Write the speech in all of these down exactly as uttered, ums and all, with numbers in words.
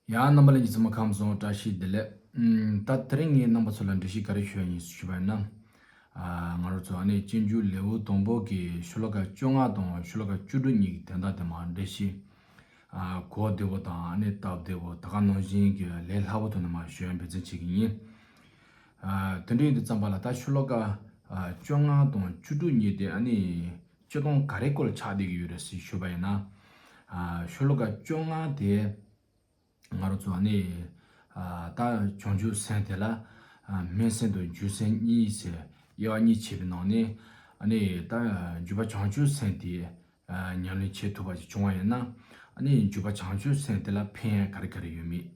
ཡ། རྣམ་པ་ལྷན་རྒྱས་ཚང་མ་ཁམས་བཟང་། བཀྲ་ཤིས་བདེ་ལེགས། ཨམ། ད་དེ་རིང་ངས་རྣམ་པ་ཚོ་ལ་འགྲེལ་བཤད་ག་རེ་ཞུ་ཡ་ཡིན་ཞུས་པ་ཡིན་ན། ཨ། ང་རང་ཚོ་ཨ་ནི་སྤྱོད་འཇུག་ལེའུ་དང་པོ་གི་ཤོ་ལོ་ཀ་བཅོ་ལྔ་དང་ཤོ་ལོ་ཀ་བཅུ་དྲུག་གཉིས་ཀྱི་དོན་དག་དེ་མར་འགྲེལ་བཤད། ཨ། གོ་བདེ་པོ་དང་ཨ་ནི་སྟབས་བདེ་པོ་ད་ག་ནང་བཞིན་གྱི་ལས་སླ་པོ་ཐོག་ནས་མར་ཞུ་ཡ་འབད་བརྩོན་བྱེད་ཀྱི་ཡིན། ཨ། དེ་འདྲ་ཡིན་དུས་ཙམ་པ་ལ་ད་ཤོ་ལོ་ཀ་ཨ་བཅོ་ལྔ་དང་བཅུ་དྲུག་གཉིས་དེ་ཨ་ནི་སྤྱིར་བཏང་ག་རེ་སྐོར་ཆགས་བསྡད་ཀྱི་ཡོད་རེད་ཟེར་ཞུས་པ་ཡིན་ན། ཨ། ཤོ་ལོ་ཀ་བཅོ་ལྔ་དེ་ང་རང་ཚོ་ཨ་ནི་ཨ་ད་བྱང་ཆུབ་སེམས་དེ་ལ་ཨ་སྨོན་སེམས་དང་འཇུག་སེམས་གཉིས་ཟེར་དབྱེ་བ་གཉིས་ཕྱེ་བའི་ནང་ནས། ཨ་ནི་ད་འཇུག་པ་བྱང་ཆུབ་སེམས་དེ་ཨ་ཉམས་ལེན་བྱེད་ཐུབ་པ་ཞིག་བྱུང་བ་ཡིན་ན། ཨ་ནི་འཇུག་པ་བྱང་ཆུབ་སེམས་དེ་ལ་ཕན་ཡོན་ག་རེ་ག་རེ་ཡོད་མེད།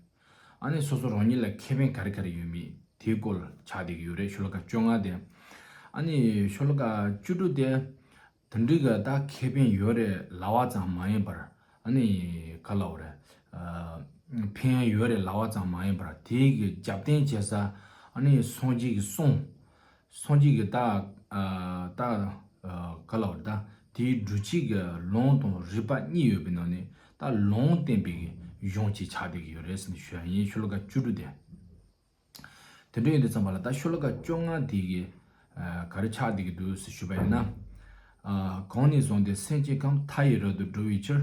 ཨ་ནི་སོ་སོ་རང་ཉིད་ལ་ཁེ་ཕན་ག་རེ་ག་རེ་ཡོད་མེད་དེའི་སྐོར་ཆགས་བསྡད་ཀྱི་ཡོད་རེད། ཤོ་ལོ་ཀ་བཅོ་ལྔ་དེ། ཨ་ནི་ཤོ་ལོ་ཀ་བཅུ་དྲུག་དེ་དེ་འདྲའི་གི་ད་ཁེ་ཕན་ཡོད་རེད་ལབ་པ་ཙམ་མ་ཡིན་པར། ཨ་ནི་ག་ལབ་དགོས་རེད། ཨ། ཕན་ཡོན་ཡོད་རེད་ལབ་པ་ཙམ་མ་ཡིན་པར། དེའི་གི་རྒྱབ་རྟེན་བྱེད་ས་ཨ་ནི་སངས་རྒྱས་ཀྱི་གསུང་། སངས་རྒྱས་ཀྱི་ད་ཨ་ད་ཨ་ག་ལབ་དགོས་རེད། ད་དེའི་སྒྲུབ་བྱེད་ཀྱི་ལུང་དང་རིགས་པ་གཉིས་ཡོད་པའི་ནང་ནས་ད་ལུང་བསྟན་པའི་གི་གཞུང་ཅིག་ཆགས་བསྡད་ཀྱི་ཡོད་རེད་ཟེར་ནས་ཞུ་ཡ་ཡིན། ཤོ་ལོ་ཀ་བཅུ་དྲུག་དེ། དེ་འདྲ་ཡིན་དུས་ཙམ་པ་ལ་ད་ཤོ་ལོ་ཀ་བཅོ་ལྔ་དེ་གི་ཨ་ག་རེ་ཆགས་བསྡད་ཀྱི་འདུག་ཟེར་ཞུས་པ་ཡིན་ན། ཨ། གང་ནས་བཟུང་སྟེ་སེམས་ཅན་ཁམས་མཐའ་ཡས་རབ་ཏུ་སྒྲོལ་བའི་ཕྱིར།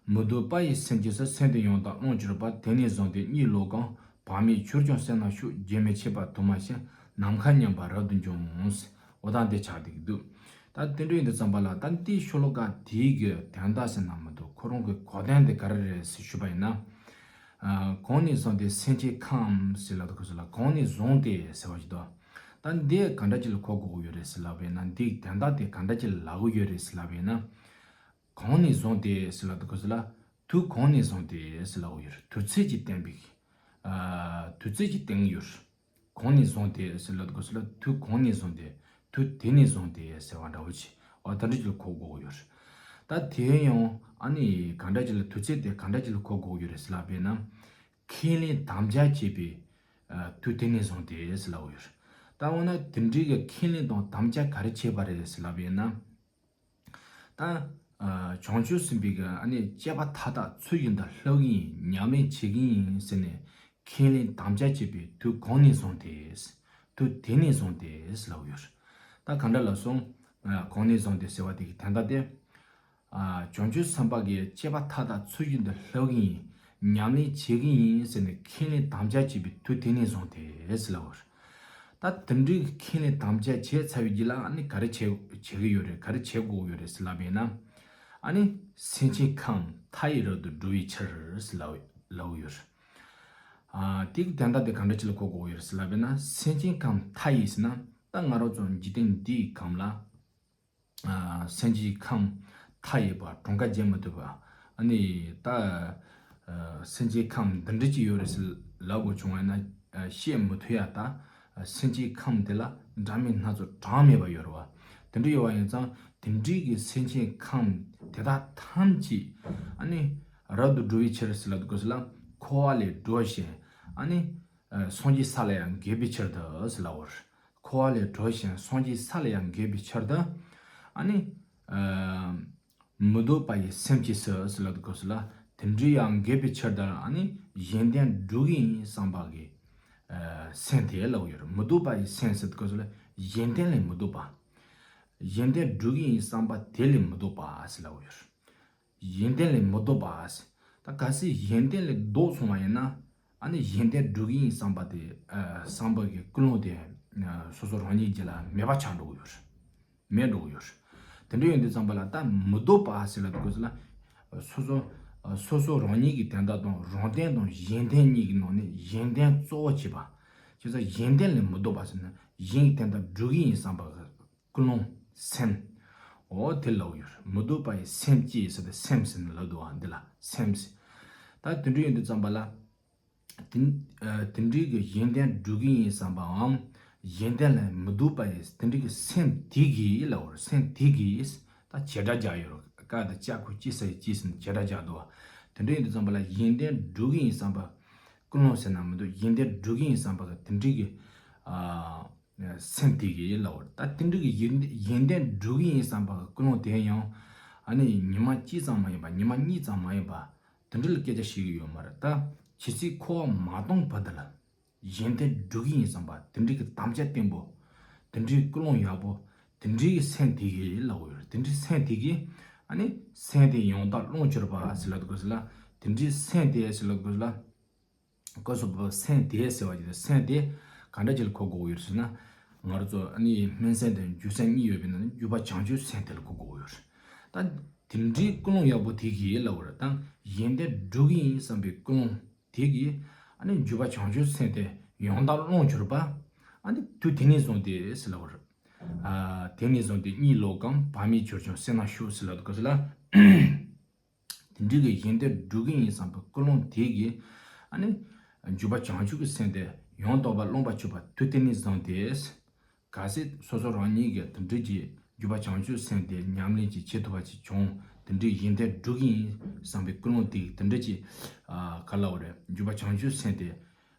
མི་ལྡོག་པ་ཡི་སེམས་ཀྱིས་སུ། སེམས་དེ་ཡང་དག་བླངས་གྱུར་པ། དེ་ནས་བཟུང་སྟེ་གཉིད་ལོག་གམ། བག་མེད་གྱུར་ཀྱང་སེམས་ནང་ཞུགས། རྒྱུན་མི་འཆད་པར་དུ་མ་ཞིག། ནམ་མཁའ་མཉམ་པར་རབ་ཏུ་འབྱུང་། འོ་ད་འདི་ཆགས་བསྡད་ཀྱི་འདུག་ད་དེ་འདྲ་ཡིན་དུས་ཙམ་པ་ལ་ད་འདིའི་ཤོ་ལོ་ཀ་དེའི་གི་དོན་དག་ཟེར་ན་མི་འདུག་ཁོ་རང་གི་གོ་དོན་དེ་ག་རེ་རེད་ཟེར་ཞུས་པ་ཡིན་ན། ཨ། གང་ནས་བཟུང་སྟེ་སེམས་ཅན་ཁམས་ཟེར་ལབ་དུས་སྐབས་སུ་ལ། གང་ནས་བཟུང་སྟེ་ཟེར་བ་ཞིག་འདུག་ད་འདི་ག་འདྲ་ཅིག་ལ་གོ་དགོས་ཀྱི་ཡོད་རེད་ཟེར་ལབ་པ་ཡིན་ན། འདིའི་དོན་དག་དེ་ག་འདྲ་ཅིག་ལ་ལབ་ཀྱི་ཡོད་རེད་ཟེར་ལབ་པ་ཡིན་ན། གང་ནས་བཟུང་སྟེ་ཟེར་ལབ་དུས་སྐབས་སུ་ལ། དུས་གང་ནས་བཟུང་སྟེ་ཟེར་ལབ་ཀྱི་ཡོད་རེད། དུས་ཚོད་ཅིག་བསྟན་པའི། ཨ། དུས་ཚོད་ཅིག་བསྟན་གྱི་ཡོད་རེད། གང་ནས་བཟུང་སྟེ་ཟེར་ལབ་དུས་སྐབས་སུ་ལ། དུས་གང་ནས་བཟུང་སྟེ། དུས་དེ་ནས་བཟུང་སྟེ་ཟེར་བ་འདྲ་བོ་ཅིག་འོ་ད་འདྲ་ཅིག་ལ་གོ་དགོས་ཀྱི་ཡོད་རེད། ད་དེ་ཡང་ཨ་ནི་ག་འདྲ་ཅིག་ལ། དུས་ཚོད་དེ་ག་འདྲ་ཅིག་ལ་གོ་དགོས་ཀྱི་ཡོད་རེད་ཟེར་ལབ་པ་ཡིན་ན། ཁས་ལེན་དམ་བཅའ་བྱས་པའི་ཨ་དུས་དེ་ནས་བཟུང་སྟེ་ཟེར་ལབ་ཀྱི་ཡོད་རེད། ད་འོ་ན་དེ་འདྲའི་གི་ཁས་ལེན་དང་དམ་བཅའ་ག་རེ་བྱས་པ་རེད་ཟེར་ལབ་པ་ཡིན་ན། ད་ཨ་བྱང་ཆུབ་སེམས་དཔའི་གི་ཨ་ནི་སྤྱད་པ་མཐའ་དག་ཚུལ་བཞིན་དུ་བསླབ་ཀྱི་ཡིན། ཉམས་ལེན་བྱེད་ཀྱི་ཡིན་ཟེར་ནས་ཁས་ལེན་དམ་བཅའ་བྱས་པའི་དུས་གང་ནས་བཟུང་སྟེ། དུས་དེ་ནས་བཟུང་སྟེ་ལབ་ཡོད། ད་ག་འདྲ་ལབ་སོང་། ཨ་གང་ནས་བཟུང་སྟེ་ཟེར་བ་དེ་གི་དོན་དག་དེ། ཨ་བྱང་ཆུབ་སེམས་དཔའ་གི་སྤྱད་པ་མཐའ་དག་ཚུལ་བཞིན་དུ་བསླབ་ཀྱི་ཡིན། ཉམས་ལེན་བྱེད་ཀྱི་ཡིན་ཟེར་ནས་ཁས་ལེན་དམ་བཅའ་བྱས་པའི་དུས་དེ་ནས་བཟུང་སྟེ་ལབ་ཡོད། ད་དེ་འདྲའི་ཁས་ལེན་དམ་བཅའ་བྱས་ཚར་བའི་རྗེས་ལ་ཨ་ནི་ག་རེ་བྱེད་བྱེད་ཀྱི་ཡོད་རེད། ག་རེ་བྱེད་དགོས་ཡོད་རེད་ཟེར་ལབ་པ་ཡིན་ན། ཨ་ནི་སེམས་ཅན་ཁམས་མཐའ་ཡས་རབ་ཏུ་སྒྲོལ་བའི་ཕྱིར་ཟེར་ལབ་ལབ་ཀྱི་ཡོད་རེད། ཨ་དེ་གི་དོན་དག་དེ་ག་འདྲ་ཅིག་ལ་གོ་དགོས་ཡོད་རེད་ཟེར་ལབ་པ་ཡིན་ན། སེམས་ཅན་ཁམས་མཐའ་ཡས་ཟེར་ན་ད་ང་རང་ཚོ་འཇིག་རྟེན་འདིའི་ཁམས་ལ། ཨ་སེམས་ཅན་ཁམས་མཐའ་ཡས་པ། གྲངས་ཀ་འཇལ་མི་ཐུབ་པ། ཨ་ནི་ད་ཨ་སེམས་ཅན་ཁམས་འདི་འདྲ་ཅིག་ཡོད་རེད་ཟེར་ལབ་དགོས་བྱུང་བ་ཡིན་ན། ཨ་བཤད་མི་ཐུབ་ཡ། ད་སེམས་ཅན་ཁམས་དེ་ལ་འདྲ་མིན་སྣ་ཚོགས་གྲངས་མེད་པ་ཡོད་རེད་བ། དེ་འདྲ་ཡོད་བ་ཡིན་ཙང་དེ་འདྲའི་གི་སེམས་ཅན་ཁམས་དེ་དག་ཐམས་ཅད་ཨ་ནི་རབ་ཏུ་སྒྲོལ་བའི་ཕྱིར་ཟེར་ལབ་དགོས་ཟེར་ལ། འཁོར་བ་ལས་སྒྲོལ་ཞིང་ཨ་ནི་ཨ་སངས་རྒྱས་ས་ལ་ཡང་འགོད་པའི་ཕྱིར་དུ་ཟེར་ལབ་པ་རེད། འཁོར་བ་ལས་སྒྲོལ་ཞིང་སངས་རྒྱས་ས་ལ་ཡང་འགོད་པའི་ཕྱིར་དུ། ཨ་ནི་ཨ་མི་ལྡོག་པ་ཡི་སེམས་ཀྱིས་སུ་ཟེར་ལབ་དགོས་ཟེར་ལ། དེ་འདྲའི་ཡང་འགོད་པའི་ཕྱིར་དུ་ཨ་ནི་གཞན་དོན་སྒྲུབ་ཀྱི་ཡིན་བསམ་པ་གི་ཨ་སེམས་དེ་ལབ་ཡོད་རེད། མི་ལྡོག་པ་ཡི་སེམས་ཟེར་དགོས་ཟེར་ལ། གཞན་དོན་ལས་མི་ལྡོག་པ། གཞན་དོན་སྒྲུབ་ཀྱི་ཡིན་བསམ་པ་དེ་ལས་མི་ལྡོག་པ་ཟེར་ལབ་ཡོད་རེད། གཞན་དོན་ལས་མི་ལྡོག་པ། ད་གལ་སྲིད་གཞན་དོན་ལས་ལྡོག་སོང་བ་ཡིན་ན། ཨ་ནི་གཞན་དོན་སྒྲུབ་ཀྱི་ཡིན་བསམ་པ་དེ། ཨ་བསམ་པ་གི་ཀུན་སློང་དེ། ཨ་སོ་སོ་རང་ཉིད་རྒྱུད་ལ་མེད་པ་ཆགས་འགྲོ་གི་ཡོད་རེད། མེད་འགྲོ་གི་ཡོད་རེད། དེ་འདྲ་ཡོང་དུས་ཙམ་པ་ལ་ད་མི་ལྡོག་པ་ཟེར་ལབ་དགོས་ཟེར་ལ། སོ་སོ་ཨ་སོ་སོ་རང་ཉིད་ཀྱི་དོན་དག་དང་། རང་དོན་དང་གཞན་དོན་གཉིས་ཀྱི་ནང་ནས་གཞན་དོན་གཙོ་བོ་བྱེད་པ། བྱས་ཙང་གཞན་དོན་ལས་མི་ལྡོག་པ་ཟེར་ན། གཞན་གྱི་དོན་དག་སྒྲུབ་ཀྱི་ཡིན་བསམ་པ་གི་ཀུན་སློང་སེམས། འོ་དེ་ལབ་ཡོད། མི་ལྡོག་པ་ཡི་སེམས་ཀྱིས་ཟེར་ཏེ་སེམས་ཟེར་ནས་ལབ་འདུག་བ། འདི་ལ་སེམས་ཟེར། ད་དེ་འདྲ་ཡིན་དུས་ཙམ་པ་ལ། དེ་ཨ་དེ་འདྲའི་གི་གཞན་དོན་སྒྲུབ་ཀྱི་ཡིན་བསམ་པའམ། གཞན་དོན་ལས་མི་ལྡོག་པ་ཡི་དེ་འདྲའི་གི་སེམས་དེ་གིས་ལབ་ཡོད། སེམས་དེ་གིས་ད་བྱེད་སྒྲ་རྒྱག་ཡོད་རེད། ཀ་དང་ཅ་ཁུ་ཅི་ས་ཡི་ཅི་ཟེར་ནས་བྱེད་སྒྲ་རྒྱག་འདུག་བ། དེ་འདྲ་ཡིན་དུས་ཙམ་པ་ལ་གཞན་དོན་སྒྲུབ་ཀྱི་ཡིན་བསམ་པ། ཀུན་སློང་ཟེར་ན་མི་འདུག་གཞན་དོན་སྒྲུབ་ཀྱི་ཡིན་བསམ་པ་གི་དེ་འདྲའི་གི་ཨ། སེམས་དེ་གིས་ལབ་པ་རེད། ད་དེ་འདྲ་གི་གཞན་གཞན་དོན་སྒྲུབ་ཀྱི་ཡིན་བསམ་པ་གི་ཀུན་སློང་དེ་ཡང་ཨ་ནི་ཉི་མ་གཅིག་ཙམ་མ་ཡིན་པ། ཉི་མ་གཉིས་ཙམ་མ་ཡིན་པ། དེ་འདྲ་ལ་སྐད་ཆ་བཤད་ཀྱི་ཡོད་མ་རེད། ད་ ཇི་སྲིད་འཁོར་བ་མ་སྟོངས་བར་དུ་ལ། གཞན་དོན་སྒྲུབ་ཀྱི་ཡིན་བསམ་པ་དེ་འདྲའི་གི་དམ་བཅའ་བརྟན་པོ། དེ་འདྲའི་ཀུན་སློང་ཡག་པོ། དེ་འདྲའི་གི་སེམས་དེ་གིས་ལབ་དགོས་ཡོད་རེད། དེ་འདྲའི་སེམས་དེ་གིས་ཨ་ནི་སེམས་དེ་ཡང་དག་བླངས་གྱུར་པ་ཟེར་ལབ་དགོས་ལ། དེ་འདྲའི་སེམས་དེ་ཟེར་ལབ་དགོས་ལ། སྐབས་སུ་བབ་པའི་སེམས་དེ་ཟེར་བ་ཅིག་དང་། སེམས་དེ་ག་འདྲ་ཅིག་ལ་གོ་དགོས་ཡོད་ཟེར་ན། ང་རང་ཚོ་ཨ་ནི་སྨོན་སེམས་དང་འཇུག་སེམས་གཉིས་ཡོད་པའི་ནང་ནས་འཇུག་པ་བྱང་ཆུབ་སེམས་དེ་ལ་གོ་དགོས་ཡོད་རེད། ད་དེ་འདྲའི་ཀུན་སློང་ཡག་པོ་དེ་གིས་ལབ་པ་རེད། ད་གཞན་དོན་སྒྲུབ་ཀྱི་ཡིན་བསམ་པའི་ཀུན་སློང་དེ་གིས་ཨ་ནི་འཇུག་པ་བྱང་ཆུབ་སེམས་དེ་ཡང་དག་བླངས་གྱུར་པ། ཨ་ནི་དུས་དེ་ནས་བཟུང་སྟེ་ཟེར་ལབ་པ་རེད། ཨ། དེ་ནས་བཟུང་སྟེ་གཉིད་ལོག་གམ་བག་མེད་གྱུར་ཀྱང་བསོད་ནམས་ཤུགས་ཟེར་ལབ་དགོས་ལ། དེ་འདྲའི་གི་གཞན་དོན་སྒྲུབ་ཀྱི་ཡིན་བསམ་པའི་ཀུན་སློང་དེ་གིས་ཨ་ནི་འཇུག་པ་བྱང་ཆུབ་ཀྱི་སེམས་དེ་ཡང་དག་པར་བླངས་པར་གྱུར་པ་དུས་དེ་ནས་བཟུང་སྟེ། གལ་སྲིད་སོ་སོ་རང་ཉིད་ཀྱིས་དེ་འདྲའི་གི་འཇུག་པ་བྱང་ཆུབ་སེམས་དེ་ཉམས་ལེན་ཅིག་བྱེད་ཐུབ་པ་ཅིག་བྱུང་། དེ་འདྲའི་གཞན་དོན་སྒྲུབ་ཀྱི་ཡིན་བསམ་པའི་ཀུན་སློང་དེ་གིས་དེ་འདྲ་ཅིག་ཨ། ག་ལབ་དགོས་རེད། འཇུག་པ་བྱང་ཆུབ་སེམས་དེ་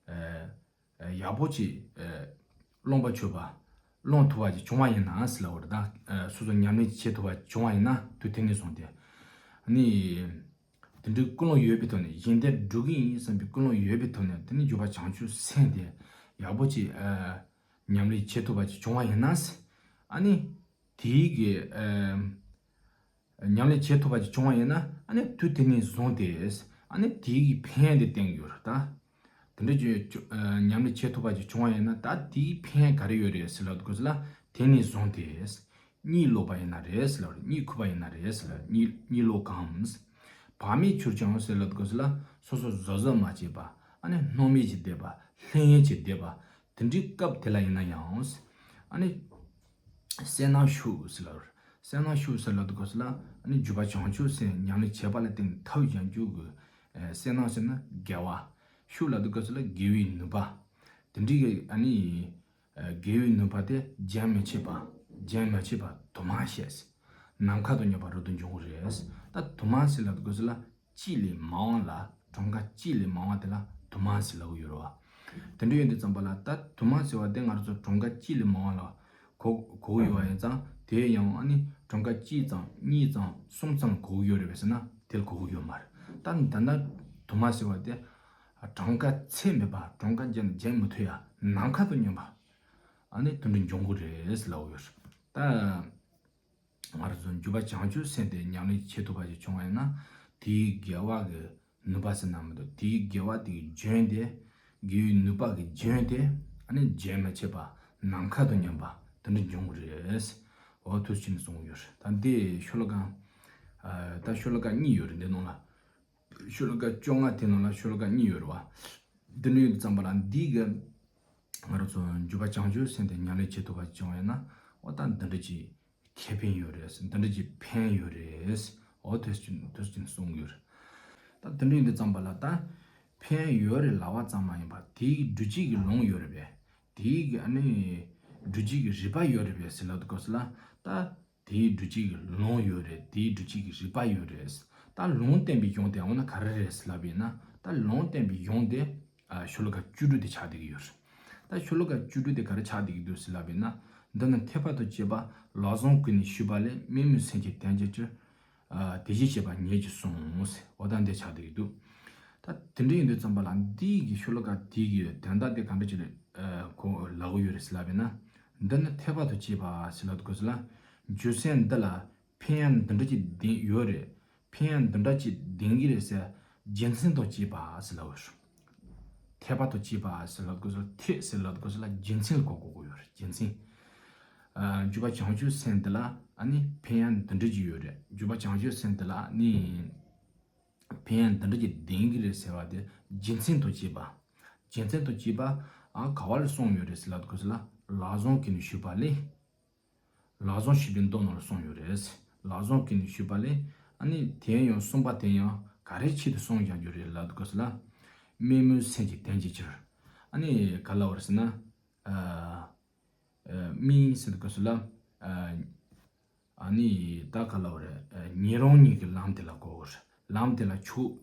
ཨ། ཡག་པོ་ཅིག་ཨ། བླངས་པ་ཆོད་པ། བླངས་ཐུབ་པ་ཅིག་བྱུང་བ་ཡིན་ན་ཟེར་ལབ་པ་རེད། ད་ཨ། སོ་སོ་ཉམས་ལེན་ཅིག་བྱེད་ཐུབ་པ་བྱུང་བ་ཡིན་ན་དུས་དེ་ནས་བཟུང་སྟེ་ཨ་ནི་དེ་འདྲའི་ཀུན་སློང་ཡོད་པའི་ཐོག་ནས། གཞན་དོན་སྒྲུབ་ཀྱི་ཡིན་བསམ་པའི་ཀུན་སློང་ཡོད་པའི་ཐོག་ནས། དེ་ནི་འཇུག་པ་བྱང་ཆུབ་སེམས་དེ་ཡག་པོ་ཅིག་ཨ། ཉམས་ལེན་བྱེད་ཐུབ་པ་ཅིག་བྱུང་བ་ཡིན་ན། ཨ་ནི་དེའི་གི་ཨ། ཉམས་ལེན་བྱེད་ཐུབ་པ་ཅིག་བྱུང་བ་ཡིན་ན། ཨ་ནི་དུས་དེ་ནས་བཟུང་སྟེ་ཨ་ནི་དེའི་གི་ཕན་ཡོན་དེ་བསྟན་གྱི་ཡོད་རེད། ད་དེ་འདྲ་ཅིག་ཨ། ཉམས་ལེན་བྱེད་ཐུབ་པ་ཅིག་བྱུང་བ་ཡིན་ན། ད་དེའི་ཕན་ཡོན་ག་རེ་ཡོད་རེད་ཟེར་ལབ་དགོས་ལ། དེ་ནས་བཟུང་སྟེ་གཉིད་ལོག་པ་ཡིན་ན་རེད་ཟེར་ལབ་རེད། གཉིད་ཁུག་པ་ཡིན་ན་རེད་ཟེར་ལབ་རེད། གཉིད་གཉིད་ལོག་གམ། བག་མེད་གྱུར་ཀྱང་ཟེར་ལབ་དགོས་ལ། སོ་སོ་གཟབ་གཟབ་མ་བྱས་པ། ཨ་ནི་སྣང་མེད་ཅིག་བསྡད་པ། ལྷོད་གཡེང་ཅིག་བསྡད་པ། དེ་འདྲའི་སྐབས་དེ་ལ་ཡིན་ན་ཡང་། ཨ་ནི་བསོད་ནམས་ཤུགས་ཟེར་ལབ་རེད། བསོད་ནམས་ཤུགས་ཟེར་ལབ་དགོས་ལ། ཨ་ནི་འཇུག་པ་བྱང་ཆུབ་སེམས་ཉམས་ལེན་བྱེད་པ་ལ་བརྟེན་ཐོབ་ཡོང་རྒྱུ་གི་ཨ། བསོད་ནམས་ཟེར་ན་དགེ་བ། ཤུགས་ལབ་དགོས་ལ་དགེ་བའི་ནུས་པ། དེ་འདྲའི་གི་ཨ་ནི་ཨ། དགེ་བའི་ནུས་པ་དེ་རྒྱུན་མི་འཆད་པ། རྒྱུན་མི་འཆད་པ་དུ་མ་བྱས། ནམ་མཁའ་དང་མཉམ་པར་རབ་ཏུ་འབྱུང་གི་རེད། ད་དུ་མ་ཟེར་ལབ་དགོས་ལ། གཅིག་ལས་མང་བ་ལ། གྲངས་ཀ་གཅིག་ལས་མང་བ་དེ་ལ་དུ་མ་ཟེར་ལབ་ཀྱི་ཡོད་རེད་བ། དེ་འདྲ་ཡིན་དུས་ཙམ་པ་ལ། ད་དུ་མ་ཟེར་བ་དེ་ང་རང་ཚོ་གྲངས་ཀ་གཅིག་ལས་མང་བ་ལ་གོ་གོ་གི་ཡོད་པ་ཡིན་ཙང་། དེ་ཡང་ཨ་ནི་གྲངས་ཀ་གཅིག་ཙམ་གཉིས་ཙམ་གསུམ་ཙམ་གོ་གི་ཡོད་རེད་པས་ཟེར་ན། དེ་ལ་གོ་གི་ཡོད་མ་རེད། ད་ད་ལྟ་དུ་མ་ཟེར་བ་དེ་གྲངས་ཀ་ཚད་མེད་པ། གྲངས་ཀ་བརྒྱབ་ན་བརྒྱབ་མི་ཐུབ་ཡ། ནམ་མཁའ་དང་མཉམ་པ། ཨ་ནི་དེ་འདྲ་འབྱུང་གི་རེད་ཟེར་ལབ་ཀྱི་ཡོད་རེད། ད་ང་རང་ཚོ་འཇུག་པ་བྱང་ཆུབ་སེམས་དེ་ཉམས་ལེན་བྱེད་ཐུབ་པ་ཞིག་བྱུང་བ་ཡིན་ན། དེའི་དགེ་བ་གི་ནུས་པ་ཟེར་ན་མི་འདུག་དེའི་དགེ་བ་དེ་གི་རྒྱུན་དེ། དགེ་བའི་ནུས་པ་གི་རྒྱུན་དེ་ཨ་ནི་རྒྱུན་མི་ཆད་པ་ནམ་མཁའ་དང་མཉམ་པ་དེ་འདྲ་འབྱུང་གི་རེད། འོ་ཐུགས་རྗེ་ཆེ་གསུང་གི་ཡོད་རེད། ད་འདི་ཤོ་ལོ་ཀ་ཨ། ད་ཤོ་ལོ་ཀ་གཉིས་ཡོད་རེད། འདི་ནང་ལ་ཤོ་ལོ་ཀ་བཅོ་ལྔ་དེ་ནང་ལ་ཤོ་ལོ་ཀ་གཉིས་ཡོད་རེད་བ། འདི་འདྲ་ཡོད་དུས་ཙམ་པ་ལ། འདི་གི་ང་རང་ཚོ་འཇུག་པ་བྱང་ཆུབ་སེམས་དེ་ཉམས་ལེན་བྱེད་ཐུབ་པ་བྱུང་བ་ཡིན་ན། འོ་ད་འདི་འདྲ་ཅིག་ཁེ་ཕན་ཡོད་རེད། འདི་འདྲ་ཅིག་ཕན་ཡོད་རེད། འོ་དེ་ཅིག་དེ་ཅིག་གསུང་གི་ཡོད་རེད། ད་དེ་འདྲ་ཡིན་དུས་ཙམ་པ་ལ། ད་ཕན་ཡོད་རེད་ལབ་པ་ཙམ་མ་ཡིན་པར་དེའི་སྒྲུབ་བྱེད་ཀྱི་ལུང་ཡོད་རེད་པས། དེའི་གི་ཨ་ནི་སྒྲུབ་བྱེད་ཀྱི་རིགས་པ་ཡོད་རེད་པས་ཟེར་ལབ་དུས་སྐབས་སུ་ལ། ད་དེའི་སྒྲུབ་བྱེད་ཀྱི་ལུང་ཡོད་རེད། དེའི་སྒྲུབ་བྱེད་ཀྱི་རིགས་པ་ཡོད་རེད། ད་ལུང་བསྟན་པའི་གཞུང་དེ་འོ་ན་ག་རེ་རེད་ཟེར་ལབ་པ་ཡིན་ན། ད་ལུང་བསྟན་པའི་གཞུང་དེ་ཨ། ཤོ་ལོ་ཀ་བཅུ་དྲུག་དེ་ཆགས་བསྡད་ཀྱི་ཡོད་རེད། ད་ཤོ་ལོ་ཀ་བཅུ་དྲུག་དེ་ག་རེ་ཆགས་བསྡད་ཀྱི་འདུག་ཟེར་ལབ་པ་ཡིན་ན། འདི་ནི་འཐད་པ་དང་བཅས་པ་ལག་བཟང་གིས་ནི་ཞུས་པ་ལས། དམན་མོས་སེམས་ཀྱིས་བསྟན་བྱའི་ཕྱིར། ཨ། དེ་བཞིན་གཤེགས་པ་ཉིད་ཀྱིས་གསུངས། འོ་ད་འདི་ཆགས་བསྡད་ཀྱི་འདུག་ད་དེ་འདྲ་ཡིན་དུས་ཙམ་པ་ལ། འདི་གི་ཤོ་ལོ་ཀ་དེ་གི་དོན་དག་དེ་ག་འདྲ་ཅིག་རེད། ཨ། གོ་ལབ་ཀྱི་ཡོད་རེད་ཟེར་ལབ་པ་ཡིན་ན། འདི་ནི་འཐད་པ་དང་བཅས་པ་ཟེར་ལབ་དུས་སྐབས་སུ་ལ། རྒྱུ་མཚན་འདི་ལ་ཕན་ཡོན་འདི་འདྲ་ཅིག་ལྡན་ཡོད་རེད། ཕན་ཡོན་འདི་འདྲ་ཅིག་ལྡན་གྱི་རེད་ཟེར་རྒྱུ་མཚན་དང་བཅས་པ་ཟེར་ལབ་ཡོད་རེད། འཐད་པ་དང་བཅས་པ་ཟེར་ལབ་དགོས་ས། འཐད་ཟེར་ལབ་དགོས་ས་ལ་རྒྱུ་མཚན་ལ་གོ་དགོས་ཀྱི་ཡོད་རེད། རྒྱུ་མཚན། ཨ། འཇུག་པ་བྱང་ཆུབ་སེམས་འདི་ལ་ཨ་ནི་ཕན་ཡོན་འདི་འདྲ་ཅིག་ཡོད་རེད། འཇུག་པ་བྱང་ཆུབ་སེམས་འདི་ལ་ཨ་ནི་ཕན་ཡོན་འདི་འདྲ་ཅིག་ལྡན་གྱི་རེད་ཟེར་བ་དེ་རྒྱུ་མཚན་དང་བཅས་པ། རྒྱུ་མཚན་དང་བཅས་པ། ཨ། ག་བ་ལ་གསུངས་ཡོད་རེད་ཟེར་ལབ་དགོས་ས་ལ། ལག་བཟང་གིས་ནི་ཞུས་པ་ལས། ལག་བཟང་ཞེས་པའི་མདོ་ནང་ལ་གསུངས་ཡོད་རེད། ལག་བཟང་གིས་ནི་ཞུས་པ་ལས། ཨ་ནི་དེ་ཡང་གསུངས་པ་དེ་ཡང་ག་རེའི་ཆེད་དུ་གསུངས་བཞག་རྒྱུ་རེད་ལབ་དགོས་ས་ལ། དམན་མོས་སེམས་ཀྱིས་བསྟན་བྱའི་ཕྱིར། ཨ་ནི་ག་ལབ་པ་རེད་ཟེར་ན། ཨ། ཨ། དམན་ཟེར་དགོས་ས་ལ། ཨ། ཨ་ནི་ད་ག་ལབ་པ་རེད། ཨ། ཉན་རང་གཉིས་ཀྱི་ལམ་དེ་ལ་གོ་དགོས་རེད། ལམ་དེ་ལ་ཕྱོགས་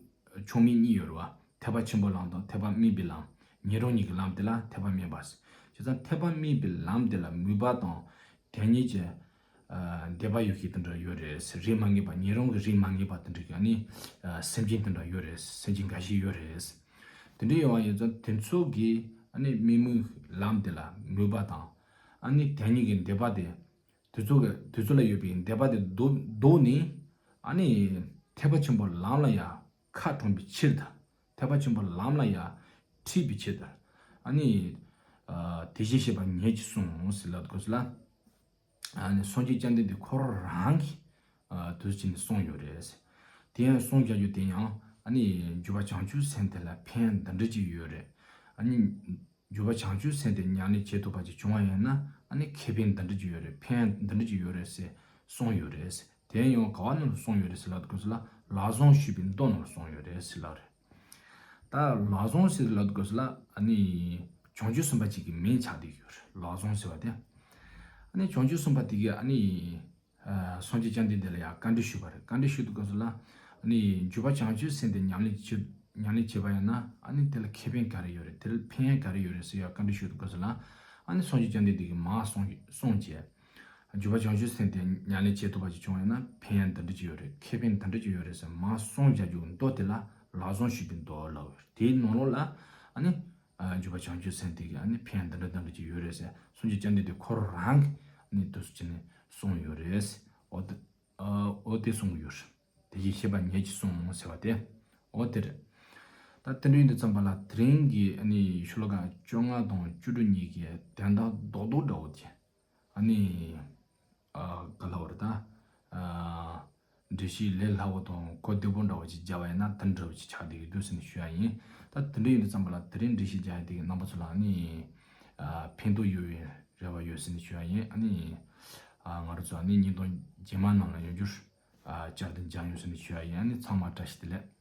ཕྱོགས་མེད་གཉིས་ཡོད་རེད་བ། ཐེག་པ་ཆེན་པོའི་ལམ་དང་ཐེག་པ་དམན་པའི་ལམ། ཉན་རང་གཉིས་ཀྱི་ལམ་དེ་ལ་ཐེག་པ་དམན་པ་ཟེར། བྱས་ཙང་ཐེག་པ་དམན་པའི་ལམ་དེ་ལ་མོས་པ་དང་དེ་ཉིད་ཀྱི་ཨ། འདོད་པ་ཡོད་མཁན་དེ་འདྲ་ཡོད་རེད། རིགས་མ་ངེས་པ། ཉན་རང་གི་རིགས་མ་ངེས་པ་དེ་འདྲ་གི་ཨ་ནི་ཨ། སེམས་ཅན་དེ་འདྲ་ཡོད་རེད། སེམས་ཅན་འགའ་ཤས་ཡོད་རེད། དེ་འདྲ་ཡོང་བ་ཡིན་ཙང་དེ་ཚོ་གིས་ཨ་ནི་དམིགས་མེད་ལམ་དེ་ལ་མོས་པ་དང་། ཨ་ནི་དེ་གཉིས་ཀྱི་འདོད་པ་དེ། དེ་ཚོ་གི་དེ་ཚོ་ལ་ཡོད་པའི་འདོད་པ་དེ་བཟློག་བཟློག་ནས། ཨ་ནི་ཐེག་པ་ཆེན་པོའི་ལམ་ལ་ཡང་ཁ་དྲོངས་པའི་ཕྱིར་དང་། ཐེག་པ་ཆེན་པོའི་ལམ་ལ་ཡང་ཁྲིད་པའི་ཕྱིར་དང་། ཨ་ནི་ཨ་དེ་བཞིན་གཤེགས་པ་ཉིད་ཀྱིས་གསུངས་ཟེར་ལབ་དགོས་ལ། ཨ་ནི་སངས་རྒྱས་བཅོམ་ལྡན་འདས་ཁོ་རང་གིས་ཨ་དུས་ཕྱིན་ནས་གསུངས་ཡོད་རེད། དེ་ཡང་གསུངས་བཞག་རྒྱུ་དེ་ཡང་ཨ་ནི་འཇུག་པ་བྱང་ཆུབ་སེམས་དེ་ལ་ཕན་ཡོན་འདི་འདྲ་ཅིག་ཡོད་རེད། ཨ་ནི་འཇུག་པ་བྱང་ཆུབ་སེམས་དེ་ཉམས་ལེན་བྱེད་ཐུབ་པ་ཅིག་བྱུང་བ་ཡིན་ན། ཨ་ནི་ཁེ་ཕན་འདི་འདྲ་ཅིག་ཡོད་རེད། ཕན་ཡོན་འདི་འདྲ་ཅིག་ཡོད་རེད་ཟེར་གསུངས་ཡོད་རེད། དེ་ཡང་ག་བ་ནང་ལ་གསུངས་ཡོད་རེད་ཟེར་ལབ་དུས་ལ། ལག་བཟང་ཞུས་པའི་མདོ་ནང་ལ་གསུངས་ཡོད་རེད་ཟེར་ལབ་རེད། ད་ལག་བཟང་ཟེར་ལབ་དུས་ལ་ཨ་ནི་བྱང་ཆུབ་སེམས་དཔའ་གཅིག་གི་མིང་ཆགས་བསྡད་ཡོད་རེད། ལག་བཟང་ཟེར་བ་དེ། ཨ་ནི་བྱང་ཆུབ་སེམས་དཔའ་དེ་གིས་ཨ་ནི་ཨ་སངས་རྒྱས་བཅོམ་ལྡན་འདས་ལ་ཡང་བཀའ་འདྲི་ཞུས་པ་རེད། བཀའ་འདྲི་ཞུས་དུས་སྐབས་སུ་ལ། ཨ་ནི་འཇུག་པ་བྱང་ཆུབ་སེམས་དེ་ཉམས་ལེན་བྱེད་ཉམས་ལེན་བྱེད་པ་ཡིན་ན། ཨ་ནི་དེ་ལ་ཁེ་ཕན་ག་རེ་ཡོད་རེད། དེ་ལ་ཕན་ཡོན་ག་རེ་ཡོད་རེད་ཟེར་ཡང་བཀའ་འདྲི་ཞུས་དུས་སྐབས་སུ་ལ། ཨ་ནི་སངས་རྒྱས་བཅོམ་ལྡན་འདས་ཀྱིས་མར་གསུངས་གསུངས་བྱས། འཇུག་པ་བྱང་ཆུབ་སེམས་དེ་ཉམས་ལེན་བྱེད་ཐུབ་པ་ཞིག་བྱུང་བ་ཡིན་ན་ཕན་ཡོན་འདི་འདྲ་ཅིག་ཡོད་རེད། ཁེ་ཕན་འདི་འདྲ་ཅིག་ཡོད་རེད་ཟེར་མར་གསུངས་བྱ་རྒྱུ་མདོ་དེ་ལ་ལག་བཟང་ཞུས་པའི་མདོ་ལབ་ཡོད་རེད། དེའི་ནང་ལོགས་ལ་ཨ་ནི། ཨ་འཇུག་པ་བྱང་ཆུབ་སེམས་དེ་གིས་ཨ་ནི་ཕན་ཡོན་འདི་འདྲ་འདི་འདྲ་ཅིག་ཡོད་རེད་ཟེར། སངས་རྒྱས་བཅོམ་ལྡན་འདས་ཁོ་རང་གིས་ཨ་ནི་དུས་སུ་བྱས་ནས་གསུངས་ཡོད་རེད། འོ་དེ་ཨ་འོ་དེ་གསུངས་ཡོད་རེད། དེ་བཞིན་གཤེགས་པ་ཉིད་ཀྱིས་གསུངས་ཟེར་བ་དེ། འོ་དེ་རེད། ད་དེ་འདྲ་ཡིན་དུས་ཙམ་པ་ལ་དེ་རིང་གི་ཨ་ནི་ཤོ་ལོ་ཀ་བཅོ་ལྔ་དང་བཅུ་དྲུག་གཉིས་ཀྱི་དོན་དག་རྡོག་རྡོག་འདྲ་བོ་དེ། ཨ་ནི། ཨ་ག་ལབ་དགོས་རེད་ད། ཨ་འགྲེལ་བཤད་ལས་སླ་བོ་དང་གོ་བདེ་པོ་འདྲ་བོ་ཅིག་བརྒྱབ་པ་ཡིན་ན་དེ་འདྲ་བོ་ཅིག་ཆགས་བསྡད་ཀྱི་འདུག་ཟེར་ནས་ཞུ་ཡ་ཡིན། ད་དེ་འདྲ་ཡིན་དུས་ཙམ་པ་ལ་དེ་རིང་འགྲེལ་བཤད་རྒྱག་ཡ་དེ་གི་རྣམ་པ་ཚོ་ལ་ཨ་ནི། ཨ་ཕན་ཐོགས་ཡོད་པའི་རེ་བ་ཡོད་ཟེར་ནས་ཞུ་ཡ་ཡིན། ཨ་ནི། ཨ་ང་རང་ཚོ་ཨ་ནི་བརྙན་ཐུང་རྗེས་མ་ནང་ལ་ཡོང་རྒྱུར། ཨ་བསྐྱར་དུ་མཇལ་ཡོང་ཟེར་ནས་ཞུ་ཡ་ཡིན། ཨ་ནི་ཚང་མ་བཀྲ་ཤིས་བདེ་ལེགས།